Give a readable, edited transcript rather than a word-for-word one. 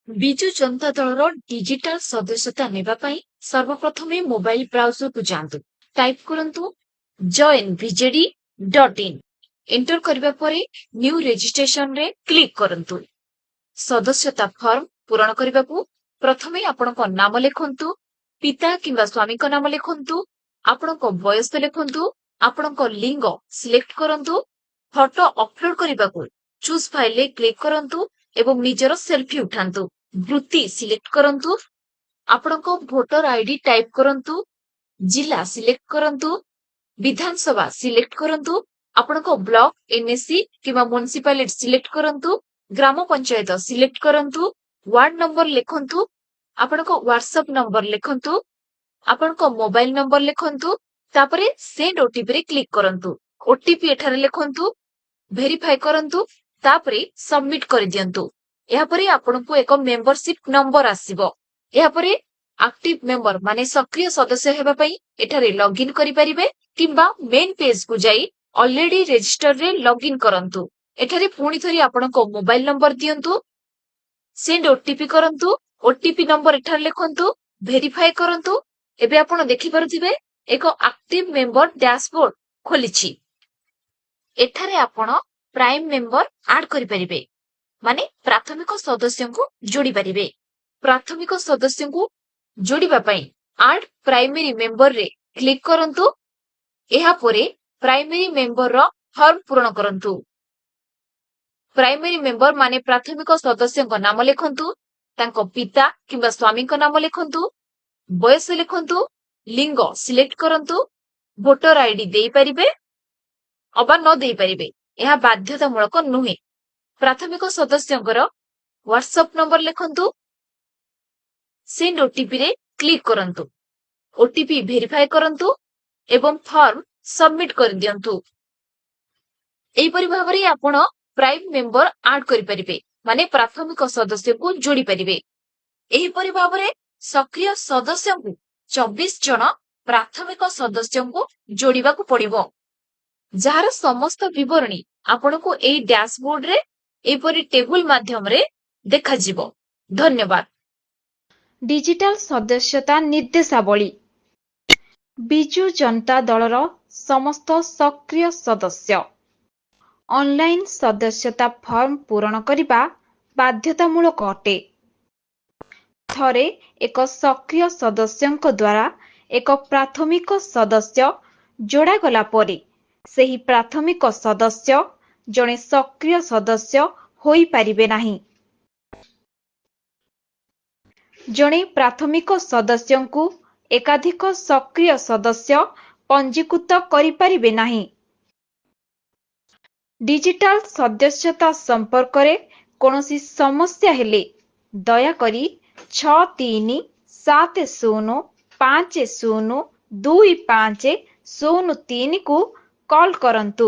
ବିଜୁ ଜନତା ଦଳର ଡିଜିଟାଲ ସଦସ୍ୟତା ନେବା ପାଇଁ ସର୍ବପ୍ରଥମେ ମୋବାଇଲ ବ୍ରାଉଜରକୁ ଯାଆନ୍ତୁ। ଟାଇପ୍ କରନ୍ତୁ joinbjd.in। Enter କରିବା ପରେ ନ୍ୟୁ ରେଜିଷ୍ଟ୍ରେସନରେ କ୍ଲିକ୍ କରନ୍ତୁ। ସଦସ୍ୟତା ଫର୍ମ ପୂରଣ କରିବାକୁ ପ୍ରଥମେ ଆପଣଙ୍କ ନାମ ଲେଖନ୍ତୁ, ପିତା କିମ୍ବା ସ୍ୱାମୀଙ୍କ ନାମ ଲେଖନ୍ତୁ, ଆପଣଙ୍କ ବୟସ ଲେଖନ୍ତୁ, ଆପଣଙ୍କ ଲିଙ୍ଗ ସିଲେକ୍ଟ କରନ୍ତୁ। ଫଟୋ ଅପଲୋଡ କରିବାକୁ ଚୁଜ୍ ଫାଇଲରେ କ୍ଲିକ୍ କରନ୍ତୁ ଏବଂ ନିଜର ସେଲଫି ଉଠାନ୍ତୁ। ବୃତ୍ତି ସିଲେକ୍ଟ କରନ୍ତୁ। ଆପଣଙ୍କ ଭୋଟର ଆଇଡି ଟାଇପ କରନ୍ତୁ। ଜିଲ୍ଲା ସିଲେକ୍ଟ କରନ୍ତୁ। ବିଧାନସଭା ସିଲେକ୍ଟ କରନ୍ତୁ। ଆପଣଙ୍କ ବ୍ଲକ, ଏନଏସି କିମ୍ବା ମ୍ୟୁନିସିପାଲିଟି ସିଲେକ୍ଟ କରନ୍ତୁ। ଗ୍ରାମ ପଞ୍ଚାୟତ ସିଲେକ୍ଟ କରନ୍ତୁ। ୱାର୍ଡ ନମ୍ବର ଲେଖନ୍ତୁ। ଆପଣଙ୍କ ହ୍ୱାଟ୍ସଆପ ନମ୍ବର ଲେଖନ୍ତୁ। ଆପଣଙ୍କ ମୋବାଇଲ ନମ୍ବର ଲେଖନ୍ତୁ। ତାପରେ ସେଣ୍ଡ ଓଟିପି ରେ କ୍ଲିକ୍ କରନ୍ତୁ। ଓଟିପି ଏଠାରେ ଲେଖନ୍ତୁ, ଭେରିଫାଏ କରନ୍ତୁ, ତାପରେ ସବମିଟ କରିଦିଅନ୍ତୁ। ଏହାପରେ ଆପଣଙ୍କୁ ଏକ ମେମ୍ବରସିପ ନମ୍ବର ଆସିବ। ଏହାପରେ ଆକ୍ଟିଭ ମେମ୍ବର ମାନେ ସକ୍ରିୟ ସଦସ୍ୟ ହେବା ପାଇଁ ଏଠାରେ ଲଗ୍ଇନ କରିପାରିବେ କିମ୍ବା ମେନ୍ ପେଜକୁ ଯାଇ ଅଲରେଡି ରେଜିଷ୍ଟରରେ ଲଗ୍ଇନ କରନ୍ତୁ। ଏଠାରେ ପୁଣି ଥରେ ଆପଣଙ୍କ ମୋବାଇଲ ନମ୍ବର ଦିଅନ୍ତୁ, ସେଣ୍ଡ ଓଟିପି କରନ୍ତୁ, ଓଟିପି ନମ୍ବର ଏଠାରେ ଲେଖନ୍ତୁ, ଭେରିଫାଏ କରନ୍ତୁ। ଏବେ ଆପଣ ଦେଖିପାରୁଥିବେ, ଏକ ଆକ୍ଟିଭ ମେମ୍ବର ଡ୍ୟାସବୋର୍ଡ ଖୋଲିଛି। ଏଠାରେ ଆପଣ ପ୍ରାଇମ ମେମ୍ବର ଆଡ କରିପାରିବେ, ମାନେ ପ୍ରାଥମିକ ସଦସ୍ୟଙ୍କୁ ଯୋଡି ପାରିବେ। ପ୍ରାଥମିକ ସଦସ୍ୟଙ୍କୁ ଯୋଡିବା ପାଇଁ ଆଡ ପ୍ରାଇମେରୀ ମେମ୍ବରରେ କ୍ଲିକ୍ କରନ୍ତୁ। ଏହାପରେ ପ୍ରାଇମେରୀ ମେମ୍ବରର ଫର୍ମ ପୂରଣ କରନ୍ତୁ। ପ୍ରାଇମେରୀ ମେମ୍ବର ମାନେ ପ୍ରାଥମିକ ସଦସ୍ୟଙ୍କ ନାମ ଲେଖନ୍ତୁ, ତାଙ୍କ ପିତା କିମ୍ବା ସ୍ୱାମୀଙ୍କ ନାମ ଲେଖନ୍ତୁ, ବୟସ ଲେଖନ୍ତୁ, ଲିଙ୍ଗ ସିଲେକ୍ଟ କରନ୍ତୁ। ଭୋଟର ଆଇଡି ଦେଇପାରିବେ ଅବା ନ ଦେଇପାରିବେ, ଏହା ବାଧ୍ୟତାମୂଳକ ନୁହେଁ। ପ୍ରାଥମିକ ସଦସ୍ୟଙ୍କର ହ୍ୱାଟ୍ସଆପ ନମ୍ବର ଲେଖନ୍ତୁ। ସେଣ୍ଡ ଓଟିପି ରେ କ୍ଲିକ୍ କରନ୍ତୁ। ଓଟିପି ଭେରିଫାଏ କରନ୍ତୁ ଏବଂ ଫର୍ମ ସବମିଟ କରିଦିଅନ୍ତୁ। ଏହିପରି ଭାବରେ ଆପଣ ପ୍ରାଇମ ମେମ୍ବର ଆଡ କରିପାରିବେ, ମାନେ ପ୍ରାଥମିକ ସଦସ୍ୟକୁ ଯୋଡି ପାରିବେ। ଏହିପରି ଭାବରେ ସକ୍ରିୟ ସଦସ୍ୟଙ୍କୁ 24 ଜଣ ପ୍ରାଥମିକ ସଦସ୍ୟଙ୍କୁ ଯୋଡିବାକୁ ପଡିବ, ଯାହାର ସମସ୍ତ ବିବରଣୀ ଆପଣଙ୍କୁ ଏହି ଡ୍ୟାସବୋର୍ଡରେ ଏହିପରି ଟେବୁଲ ମାଧ୍ୟମରେ ଦେଖାଯିବ। ଧନ୍ୟବାଦ। ଡିଜିଟାଲ ସଦସ୍ୟତା ନିର୍ଦ୍ଦେଶାବଳୀ। ବିଜୁ ଜନତା ଦଳର ସମସ୍ତ ସକ୍ରିୟ ସଦସ୍ୟ ଅନଲାଇନ ସଦସ୍ୟତା ଫର୍ମ ପୂରଣ କରିବା ବାଧ୍ୟତାମୂଳକ ଅଟେ। ଥରେ ଏକ ସକ୍ରିୟ ସଦସ୍ୟଙ୍କ ଦ୍ୱାରା ଏକ ପ୍ରାଥମିକ ସଦସ୍ୟ ଯୋଡ଼ାଗଲା ପରେ ସେହି ପ୍ରାଥମିକ ସଦସ୍ୟ ଜଣେ ସକ୍ରିୟ ସଦସ୍ୟ ହୋଇପାରିବେ ନାହିଁ। ଜଣେ ପ୍ରାଥମିକ ସଦସ୍ୟଙ୍କୁ ଏକାଧିକ ସକ୍ରିୟ ସଦସ୍ୟ ପଞ୍ଜୀକୃତ କରିପାରିବେ ନାହିଁ। ଡିଜିଟାଲ ସଦସ୍ୟତା ସମ୍ପର୍କରେ କୌଣସି ସମସ୍ୟା ହେଲେ ଦୟାକରି 6370502503କୁ କଲ୍ କରନ୍ତୁ।